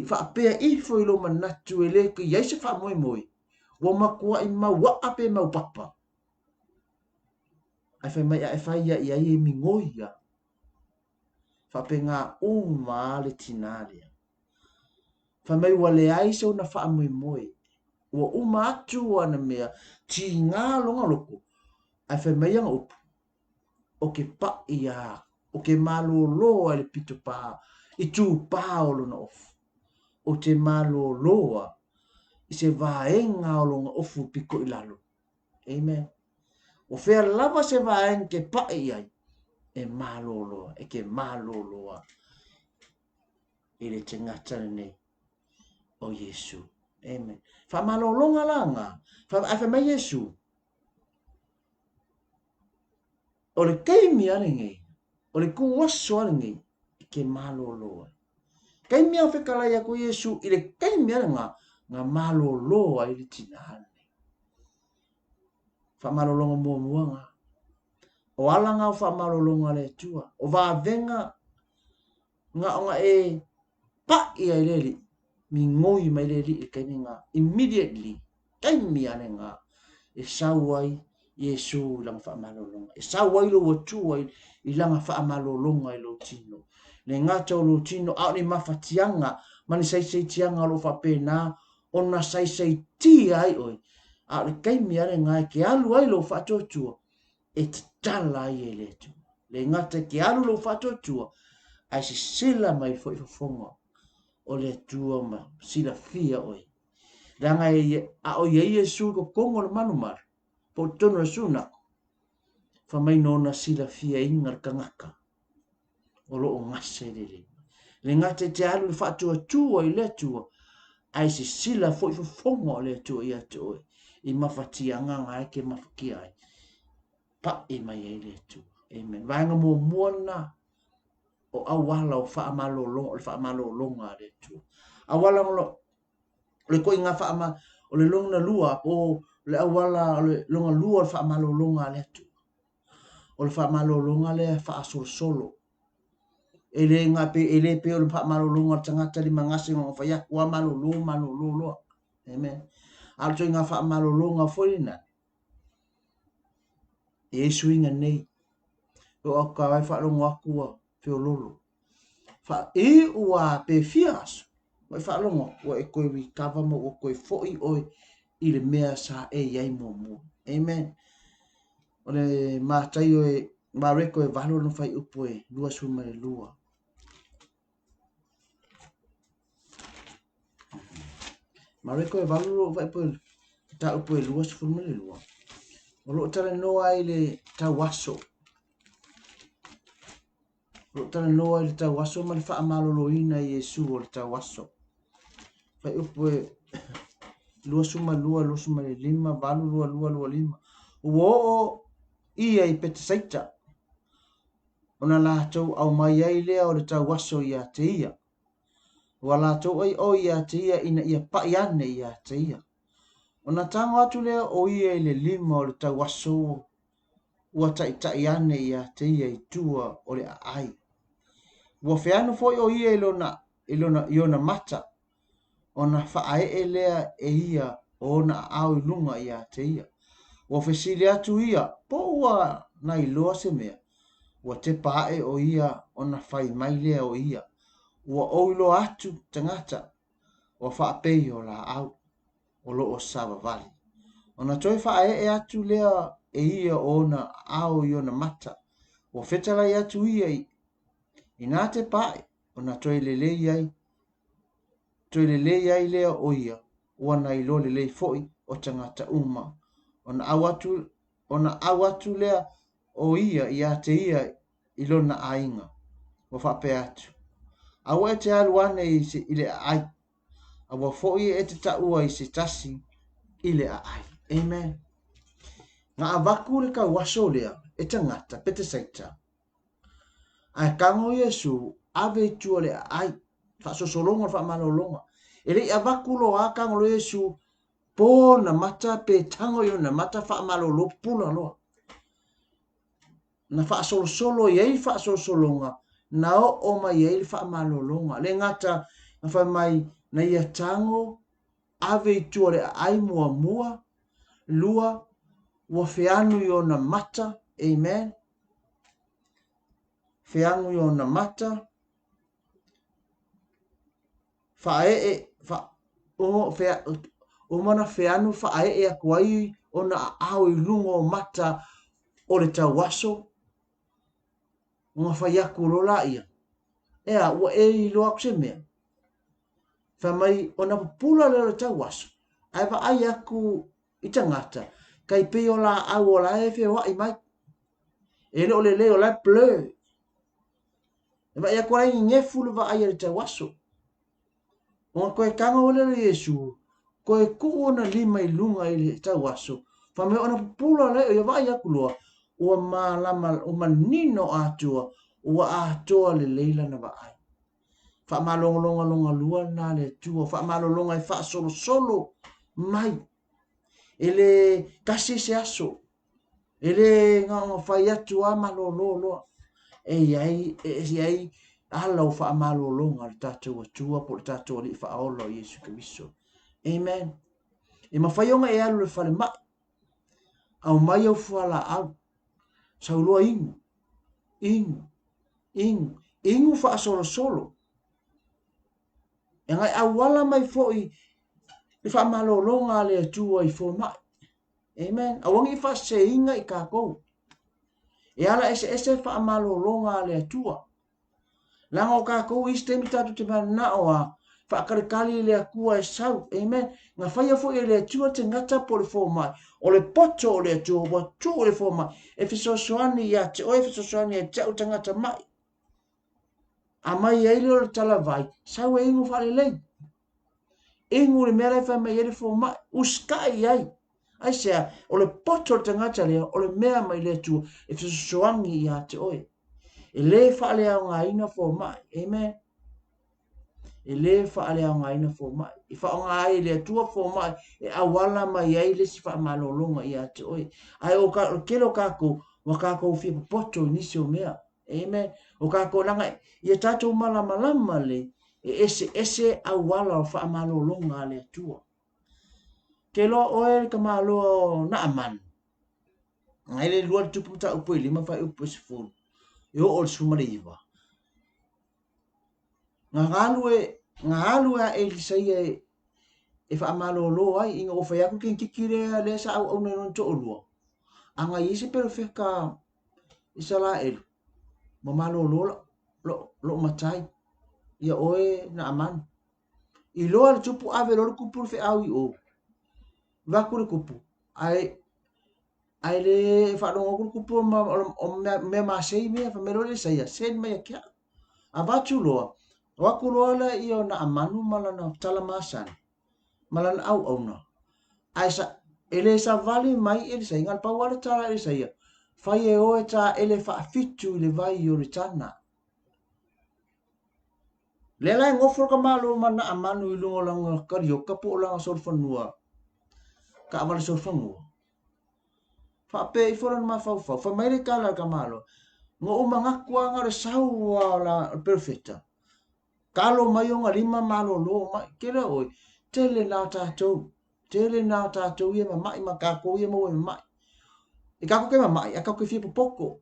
faapea ifo i lou manatu e le i ai se faamoemoe, ua matuai mauaa pe maupapa. Ae fai mai a e fai ia i ai e migoi lava. Faapena uma le tinā lea. Fai mai ua leai se ona faamoemoe, ua uma atu ana mea, tiga lona loto, ae fai mai ana upu, o ke paʻi a, o ke malōlō a i le pito pā, itupā o lona ofu. O te malōlō a i se vaega o lona ofu pito i lalo. Amen. O fea lava se vaega ke paʻi i ai, e malōlō, e ke malōlō a i le tagata lenei o Iesu. Amen. Faamalologa la nga. Ae fai mai Iesu, o le taimi a lenei, o le tuaso a lenei, e ke malōlō ai. Taimi a fetalai atu Iesu i le taimi a lena, na malōlō ai le tinā lenei. Faamalologa muamua nga. O ala nga o faamalologa a le Atua. O vavega nga ona e paʻi ai le Alii, migoi mai le Alii i le taimi nga, immediately, taimi a lena e sau ai Iesu i lana faamalologa, e sau ai lou Atua i lana faamalologa i lou tino. Le gata o lou tino, a o ni mafatiaga ma ni saisaitiaga o lo o faapena ona saisaitia ai oe, a o le taimi a lena e ke alu ai lou faatuatua, e tatala ai e le Atua. Le gata e ke alu lou faatuatua, ae sisila mai foi fofoga o le Atua ma silafia oe. Leaga e a o i ai Iesu i totonu o le malumalu, po o totonu o le sunako, fai mai nona silafiaina le tagata o lo o gase i le lima. Le gata e te alu i le faatuatua i le Atua, ae sisila foi fofoga o le Atua ia te oe, i mafatiaga na e ke mafatia ai, paʻi mai ai le Atua. Amen. Vaega muamua lena o auala o faamalologa, o le faamalologa a le Atua. Auala o le ituaiga faama, o le lona lua, o le auala o le lona lua o le faamalologa a le Atua. O le faamalologa lea e faasolosolo. E le ga pe e le pei o le faamalologa o le tagata limagase na ona fai atu lava malolo malolo loa. Amen. A o le ituaiga faamalologa foi lena, e i ai suiga nei. E oo atu ka e faalogo atu ua feololo. Faaiu a pe fia aso, ua e faalogo atu ua e toe recover ma ua toe foi oe i le mea sa e i ai muamua. Amen. O le Mataio e Mareko e 8 lona fuaiupu e 22. Mareko e 8 lona fuaiupu e mataupu e 22. O lo o talanoa ai le tauaso. O lo o talanoa i le tauaso ma le faamaloloina e Iesu o le tauaso. Fuaiupu e 22, 25, 8, 22, 25. Ua oo ia i Petesaita, ona latou aumai ai lea o le tauaso ia te ia. Ua latou ai ʻo ia te ia ina ia paʻi ane ia te ia. Ona tago atu lea o ia i le lima o le tauaso ua taʻitaʻi ane ia te ia i tua o le ʻaʻai. Ua feanu foi ʻo ia i lona, i lona, i ona mata, ona faaee lea e ia o ona aao i luga ia te ia. Ua fesili atu ia, po ua na iloa se mea? Ua tepa aʻe ʻo ia ona fai mai lea o ia, Ua ou iloa atu tagata, ua faapei o laau o lo o savavali. Ona toe faaee atu lea e ia o ona aao i ona mata, ua fetalai atu ia i, inā tepa aʻe, ona toe lelei ai, toe lelei ai lea o ia, ua na iloa lelei foi o tagata uma. Ona ʻau atu, ona ʻau atu lea o ia ia te ia i lona aiga, ua faapea atu, Aua e te alu ane i, se, i le ʻaʻai, aua foi e te taʻua i se tasi i le ʻaʻai. Amen. Nga avaku le kauaso lea e tagata Petesaita. Ae kago Iesu ave i tua le ʻaʻai, faasosologa le faamalologa. E le i avaku loa kago lo Iesu po na mata pe tago i ona mata faamalolo pupula loa. Na faasolosolo i ai faasolosologa na oo mai ai le faamalologa. Le gata na fai mai na ia tago ave i tua le ʻaʻai muamua, lua, ua feanu i ona mata, amen, feanu i ona mata, faaee, fa, o, fea, uma na feanu faaee aku ai ona aao i luga o mata o le tauaso, ona fai aku loa laia, Ea, ua e iloa aku se mea? Fai mai, ona pupula lea o le tauaso, ae vaai aku i tagata, tai pei o laau o la e feoai mai. E le o lelei, o la e blur. E vaai aku ai ngefu le vaai a le tauaso. Ona koe kago lea o Iesu, koe kuu ona lima i luga i le tauaso, fai mai ona pupula lea o ia vaai aku loa, ua malama, ua manino atoa, ua atoa lelei lana vaai. Faamalogologa longa lua lena a le Atua, faamalologa e faasolosolo mai. E le tasi se aso, e le na ona fai atu a malolo loa. E i ai, e i ai ala o faamalologa a le tatou Atua po o le tatou Alii Faaola o Iesu Keriso. Amen. E mafai ona e alu i le falemai, aumai au fualaau, sau loa inu, inu, inu, inu faasolosolo. E agai auala mai foi le faamalologa a le Atua i fomai. Amen. Aua ne i faaseseina i tatou. E ala eseese faamalologa a le Atua. Leaga o tatou isi taimi tatou te mananao a faakalikali i le Atua e sau. Amen. Na faia foi e le Atua te gata po o le fomai. O le poto o le Atua ua tuu i le fomai e fesoasoani ia te oe, fesoasoani ia te au tagata mai. Aumai ai lea o le talavai, sau e inu faalelei. Inu le mea la e fai mai ai le fomai, usitai i ai. Aisea, o le poto o le tagata lea, o le mea mai le Atua e fesoasoani ia te oe. E le faaleaogaina fomai. Amen. E le faaleaogaina fomai. E faaaoga ai e le Atua fomai e auala mai ai le isi faamalologa ia te oe. Ae o ka, o le tele o tatou, ua tatou fia popoto i nisi o mea. Amen. O tatou leaga ia tatou malamalama le e eseese auala o faamalologa a le Atua. Ke loa oe le tamaloa o Naamani, ngai le lua le tupu mataupu e lima faaiupu e 10, e oo i le 19. Na alu e, na alu a Elisaia e, e faamalolo ai ina ua fai atu kenekiki lea lea sa auauna i lona toalua. A na i ai se perofeta Isaraelu, ua malolo lou matai ia oe Naamani. Iloa le tupu ave loa le kupu le feau i o. Vaku le kupu, ae ae le faalogo atu le kupu o mea masei mea, fai mai loa le Isaia, send mai ia te au. Avatu loa, o atu loa lea o Naamanu ma lana tala masani, ma lana auauna, ae sa, E le savali mai Elisaia, na o le pau lava le tala a Elisaia, fai e oe taele faafitu i le vai Ioritana. Lea la e nofo le tamaloa ma Naamanu i luga o lana kalioka po o lana solofanua, taavale solofanua. Faapea ifo lona mafaufau, fai mai le tala a le tamaloa, na ou manatu lava na o le sau lava o le perofeta, talo mai ona lima malolo mai. Kela oi, tele na o tatou, tele na o tatou ia mamai ma tatou ia maua mamai. E tatou te mamai, ae tatou te fia popoto.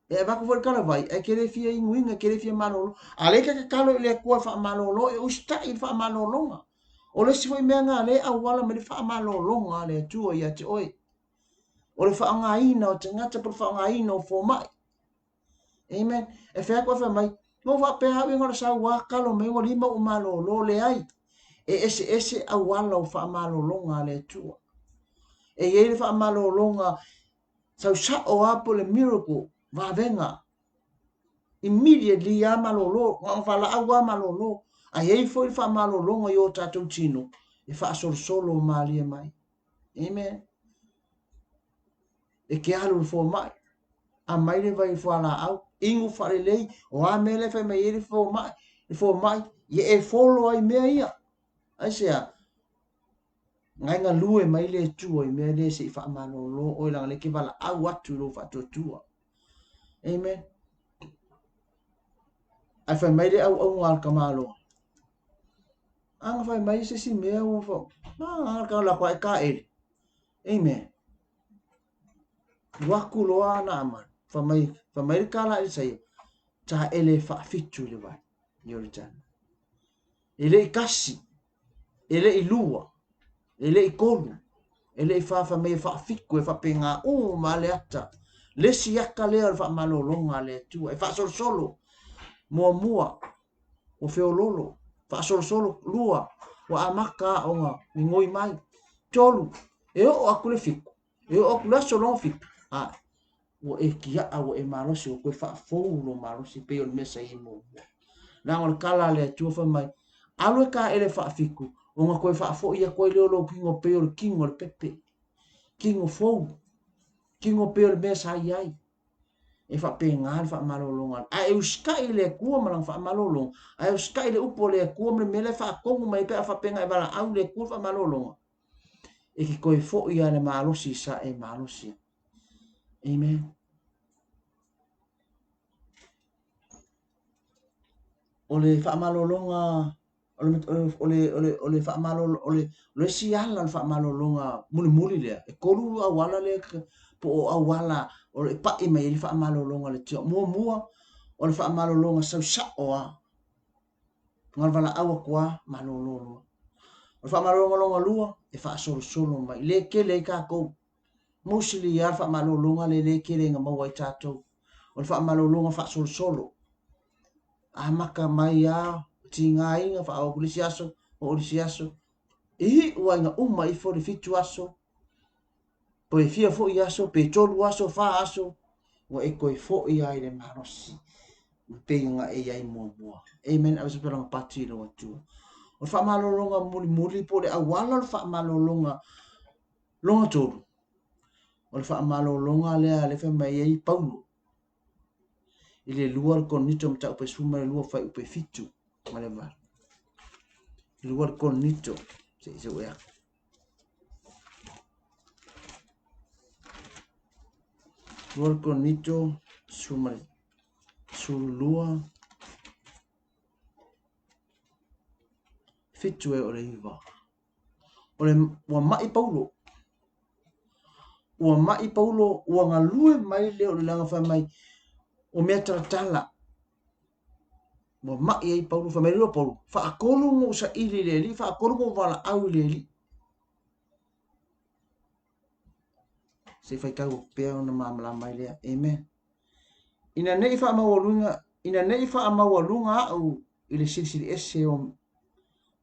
E avatu foi le talavai, ae te le fia inuina, e te le fia malolo. A lea e te tatalo i le Atua e faamalolo, e usitai i le faamalologa. O le isi foi mea na lea e auala mai le faamalologa a le Atua ia te oe. O le faaaogaina o tagata po o le faaaogaina o fomai. Amen. E fai atu e fai mai, mo faapea au ia na sau a kalo mai ua lima u malolo leai. E eseese auala o faamalologa a le Atua. E i ai le faamalologa sau sao a po o le miracle, vavega. Immediately a malolo, na o valaau a malolo. Ae i ai foi le faamalologa i o tatou tino e faasolosolo malie mai. Amen. E te alu i le fomai, aumai le vai fualaau, inu faalelei, o a mea la e fai mai ai le fomai, le fomai, ia e follow ai mea ia. Aisea? Na e galue mai le Atua i mea lea se i faamalolo oe leaga lea e te valaau atu i lou faatuatua. Amen. Ae fai mai le auauna a le tamaloa, a na fai mai se isi mea ua fa, a ka la e taele. Amen. Alu atu loa Naamani, fai mai, fai mai le tala a Elisaia, taele faafitu i le vai, Ioritana. E le i tasi, e le i lua, e le i tolu, e le i fa, fai mai e faafitu, e faapena uma le ata. Le isi ata lea o le faamalologa a le Atua, e faasolosolo. Muamua, ua feololo, faasolosolo, lua, ua amata ona migoi mai, tolu, e oo atu le fitu, e oo atu le aso lona fitu, a ua e tiaa, ua e malosi, ua toe faafou lou malosi, pei o le mea sa i ai muamua. Leaga o le tala a le Atua fai mai, alu e taele faafitu, ona toe faafoi atu ai lea o lou kino pei o le kino o le pepe, kino fou, kino pei o le mea sa i ai. E faapena le faamalologa. Ae e usitai i le Atua ma lana faamalologa, ae usitai i le upu a le Atua ma le mea lea e faatonu mai ai pe a faapena e valaau le Atua le faamalologa, e te toe foi lava i le malosi sa e malosi ai. Amen. O le faamalologa o le, o le, o le, o le faamalolo, o le, o le isi ala o le faamalologa mulimuli lea, e tolu auala lea po o auala o le pai mai ai le faamalologa a le Atua. Muamua, o le faamalologa sau sao lava, na o le valaau atu lava, malolo loa. O le faamalologa lona lua, e faasolosolo mai, le tele ai tatou. Mostly lava le faamalologa lea le tele ina maua ai tatou. O le faamalologa faasolosolo. Amata mai lava, tigaina, faaoo atu le isi aso, oo le isi aso. E iu lava ina uma ifo le 7 aso, pe fia foi aso, pe 3 aso, 4 aso, ua e toe foi lava i le malosi e pei ona e i ai muamua. Amen. Ave se tulaga pati i lou Atua. O le faamalologa mulimuli po o le auala o le faamalologa lona tolu, o le faamalologa lea lea fai mai ai Paulo i le 2 le Korinito mataupu e 12 fuaiupu e 7 ma le 8. 2 le Korinito, se i sue atu. 2 le Korinito, 12, 7 e o le 9. O le, ua mai Paulo. Ua mai Paulo, ua galue mai lea o le laga fai mai, o mea talatala. Ua mai ai Paulo, fai mai lea o Paulo, faatolu ona ou saili i le Alii, faatolu ona ou valaau i le Alii. Se i faitau atu pea ona malamalama ai lea. Amen. Ina ne i faamaualuga, ina ne i faamaualuga au i le silisili ese o,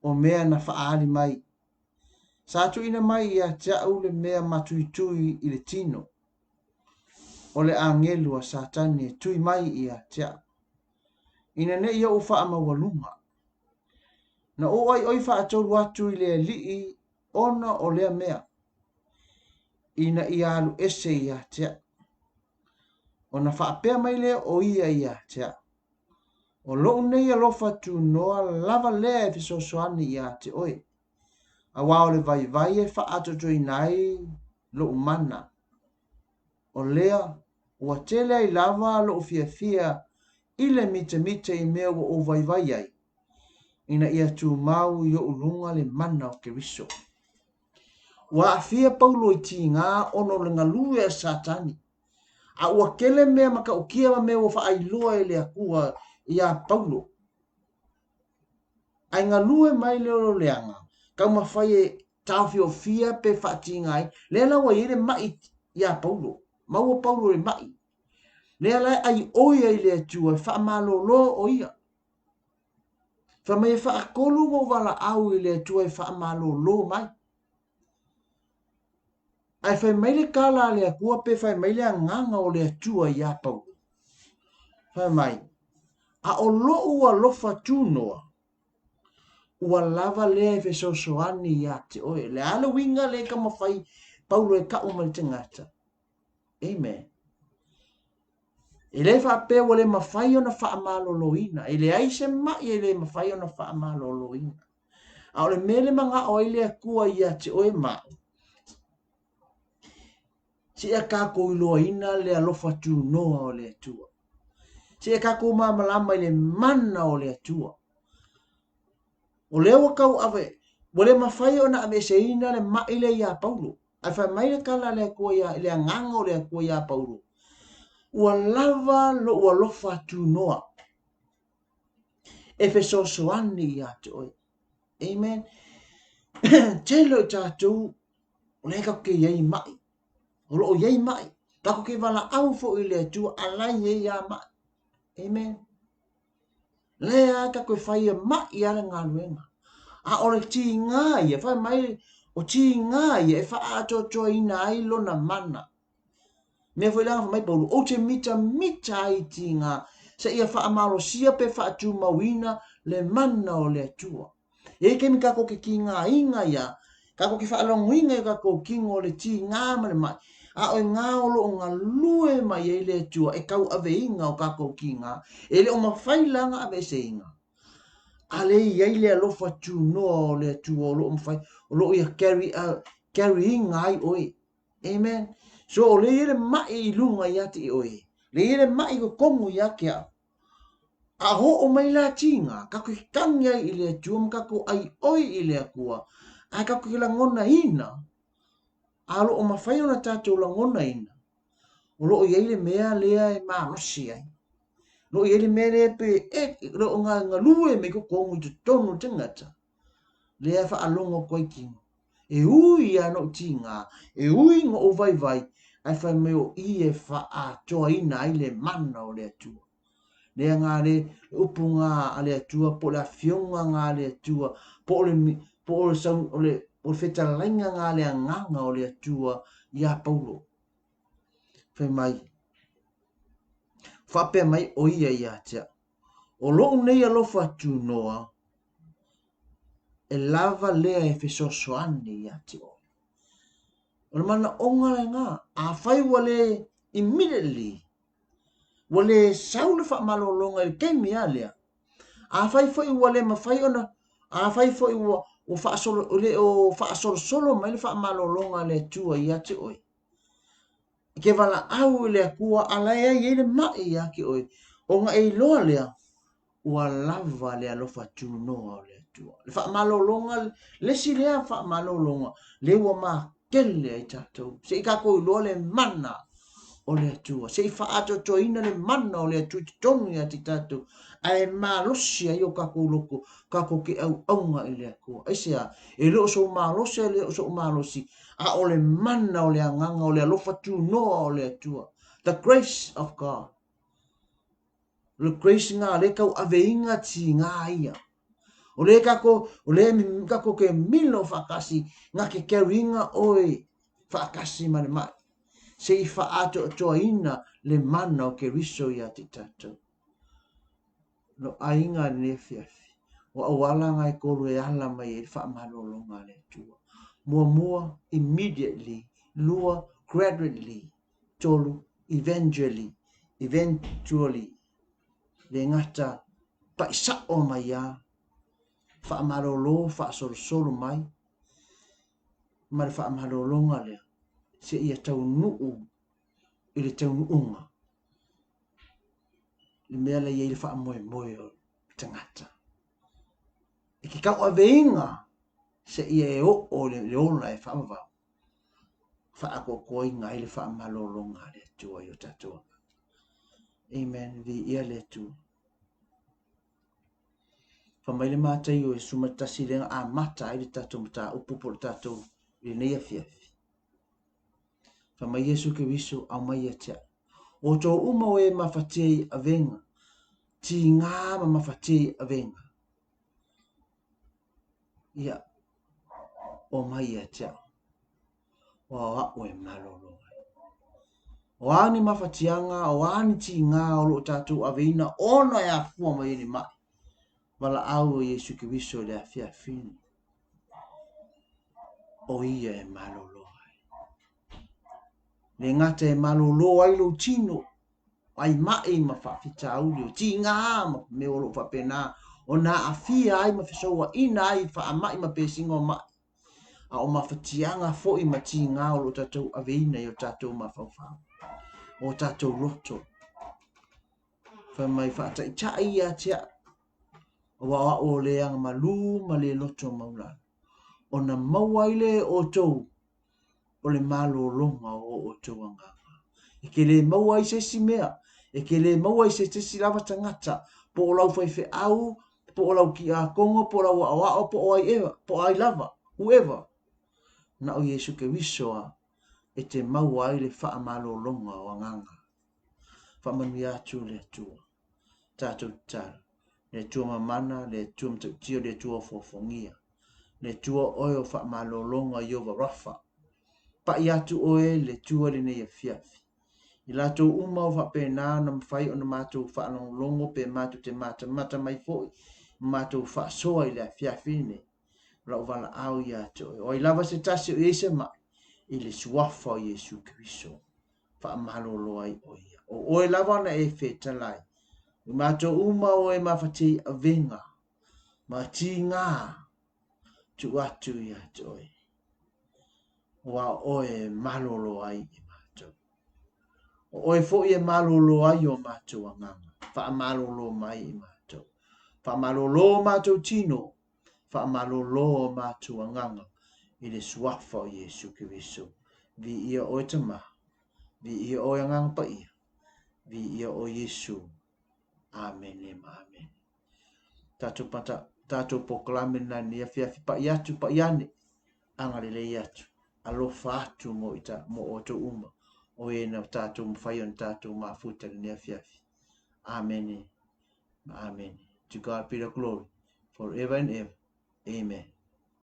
o mea na faaali mai. Sa tuuina mai ia te au le mea matuitui i le tino, o le agelu a Satani e tui mai ia te au, ina ne i ou faamaualuga. Na ou aioi faatolu atu i le Alii ona o lea mea. ina ia alu ese ia te au. Ona faapea mai lea o ia ia te au, O lou nei alofa tunoa lava lea e fesoasoani ia te oe, aua o le vaivai e faaatoatoina ai lou mana. O lea, ua tele ai lava lou fiafia i le mitamita i mea ua ou vaivai ai, ina ia tumau i ou luga le mana o Keriso. Ua aafia Paulo i tiga ona o le galue a Satani, a ua tele mea matautia ma mea ua faailoa e le Atua iā Paulo. Ae galue mai le leaga, taumafai e taofiofia pe faatiga ai. Lea la ua i ai le mai iā Paulo. Maua Paulo i le mai. Lea la e aioi ai le Atua e faamalolo o ia. Fai mai e faatolu ou valaau i le Atua e faamalolo mai. Ae fai mai le tala a le Atua pe fai mai le agaga o le Atua iā Paulo. Fai mai, a o lou alofa tunoa, ua lava lea e fesoasoani ia te oe. Le a le uiga lea e taumafai Paulo e tau mai le tagata. Amen. E le faapea ua le mafai ona faamaloloina. E leai se mai e le mafai ona faamaloloina. A o le mea le manao ai le Atua ia te oe ma au, seia tatou iloaina le alofa tunoa o le Atua. Seia tatou malamalama i le mana o le Atua. O lea ua tau ave, ua le mafai ona aveeseina le mai lea iā Paulo. Ae fai mai le tala a le Atua ia, le agaga o le Atua iā Paulo, ua lava lou alofa tunoa e fesoasoani ia te oe. Amen. Tele o tatou o lea tatou te i ai i mai. O lo o i ai mai. Tatou te valaau foi i le Atua a la e i ai lava mai. Amen. Lea lava tatou e fai e mai lava le galuega. A o le tiga ia, fai mai, o tiga ia e faaatoatoaina ai lona mana. Mea foi lea fai mai Paulo, ou te mitamita ai i tiga, seia faamalosia pe faatumauina le mana o le Atua. E i ai taimi tatou te tigaina ia, tatou te faalogoina i o tatou kino le tiga ma le mai, a o iga o lo o galue mai ai le Atua e tauaveina o tatou tiga, e le o mafai la ona aveeseina. A lea e i ai le alofa tunoa o le Atua o lo o mafai, o lo o ia carry, carry ina ai oe. Amen. So o lea e i ai le mai i luga ia te i oe. Lea e i ai le mai i totonu ia te au. A oo mai la tiga, tatou te tagi ai i le Atua ma tatou aioi i le Atua, ae tatou te lagonaina, a o lo o mafai ona tatou lagonaina, o lo o i ai le mea lea e malosi ai. O lo o i ai le mea lea pe e, o lo o galue mai totonu i totonu o le tagata, lea e faalogo atu ai kino. E ui lava na ou tiga, e ui na ou vaivai, ae fai mai o i e faaatoaina ai le mana o le Atua. Lea nga le upu nga a le Atua, po o le afioga nga a le Atua, po o le, po o le, o le, o le fetalaiga nga a le agaga o le Atua iā Paulo. Fai mai, faapea mai o ia ia te au, o lou nei alofa tunoa, e lava lea e fesoasoani ia te oe. O le manaoga lena, afai ua le immediately, ua le sau le faamalologa i le taimi lava lea, afai foi ua le mafai ona, afai foi ua, ua faasolo, le o faasolosolo mai le faamalologa a le Atua ia te oe, e te valaau i le Atua a la e i ai le mai ia te oe, ona e iloa lea, ua lava le alofa tunoa o le Atua. Le faamalologa, le isi lea faamalologa, lea ua matele ai tatou. Se i tatou iloa le mana o le Atua. Se i faaatoatoaina le mana o le Atua i totonu ia te tatou, ae malosi ai o tatou loto, tatou te auauna i le Atua. Aisea? E le o sou malosi, e le o sou malosi, a o le mana o le agaga o le alofa tunoa o le Atua. The grace of God. O le grace nga le tauaveina tiga ia. O le kako, o le kako ke milo whaakasi, nga ke carryinga oe whaakasi ma le mai. Se i whaatoatoaina le mana o Keriso ia te tatou. Lo aiga i lenei afiafi, o auala nga e tolu e ala mai ai le faamalologa a le Atua. Muamua, immediately. Lua, Gradually. 3, Eventually. Eventually. Le gata pa'i sa'o mai a, faamalolo, faasolosolo mai, ma le faamalologa lea, seia taunuu i le taunuuga, le mea lea e i ai le faamoemoe o le tagata. I ke tauaveina seia e oo i le ola e faavavau, faaatoatoaina ai le faamalologa a le Atua i o tatou agaga. Amen. Viia le Atua. Fai mai le Mataio e 11 lea na amata ai le tatou mataupu po o le tatou i lenei afiafi. Fai mai Iesu Keriso, aumai ia te au. O outou uma o e mafatia i avega, tigā ma mafatia i avega. Ia, omai ia te au. O au e malolo ai. O a ni mafatiaga, o a ni tigā o lo o tatou aveina ona e afua mai ai le ma'i, valaau o Iesu Keriso i le afiafi nei. O ia e malolo ai. Le gata e malolo ai lou tino, ai ma'i ma faafitauli, o tigā ma mea o lo o faapena ona aafia ai ma fesouaina ai i faamai ma pesiga o ma'i, a o mafatiaga foi ma tigā o lo o tatou aveina i o tatou mafaufau, o tatou loto. Fai mai faataitai ia te au, aua o au o le agamalu ma le loto maulalo, ona maua ai lea e outou o le malologa o outou agaga. E te le maua ai se isi mea, e te le maua i se isi lava tagata, po o lau faifeau, po o lau tiakono, po o lau aoao, po o ai eva, po o ai lava, whoever. Na o Iesu Keriso a e te maua ai le faamalologa o agaga. Faamanuia atu le Atua. Tatou tatalo. Le Atua mamana, le Atua matautia, le Atua ofofogia. Le Atua oe o faamalologa Ieova Rafa. Pa'i atu oe le Atua i lenei afiafi. I latou uma o faapena ona mafai ona matou faalogologo pe matou te matamata mai foi ma matou faasoa i le afiafi lenei, o lau valaau ia te oe. O ai lava se tasi o i ai se ma'i i le suafa o Iesu Keriso, faamalolo ai ʻo ia. ʻO ʻoe lava na e fetalai, i matou uma o e mafatia i avega ma tigā tuu atu ia te oe, aua o oe e malolo ai i matou. O oe foi e malolo ai o matou agaga, faamalolo mai i matou. Faamalolo o matou tino, faamalolo o matou agaga i le suafa o Iesu Keriso. Viia oe Tama, viia oe Agaga Paia, viia oe Iesu. Amene ma amene. Tatou pata, tatou polokalame lena i lenei afiafi, pa'i atu, pa'i ane, agalelei atu, alofa atu mo ita, mo outou uma, o e na tatou mafai ona tatou mafuta i lenei afiafi. Amene ma amene. To God be the glory forever and ever. Amen.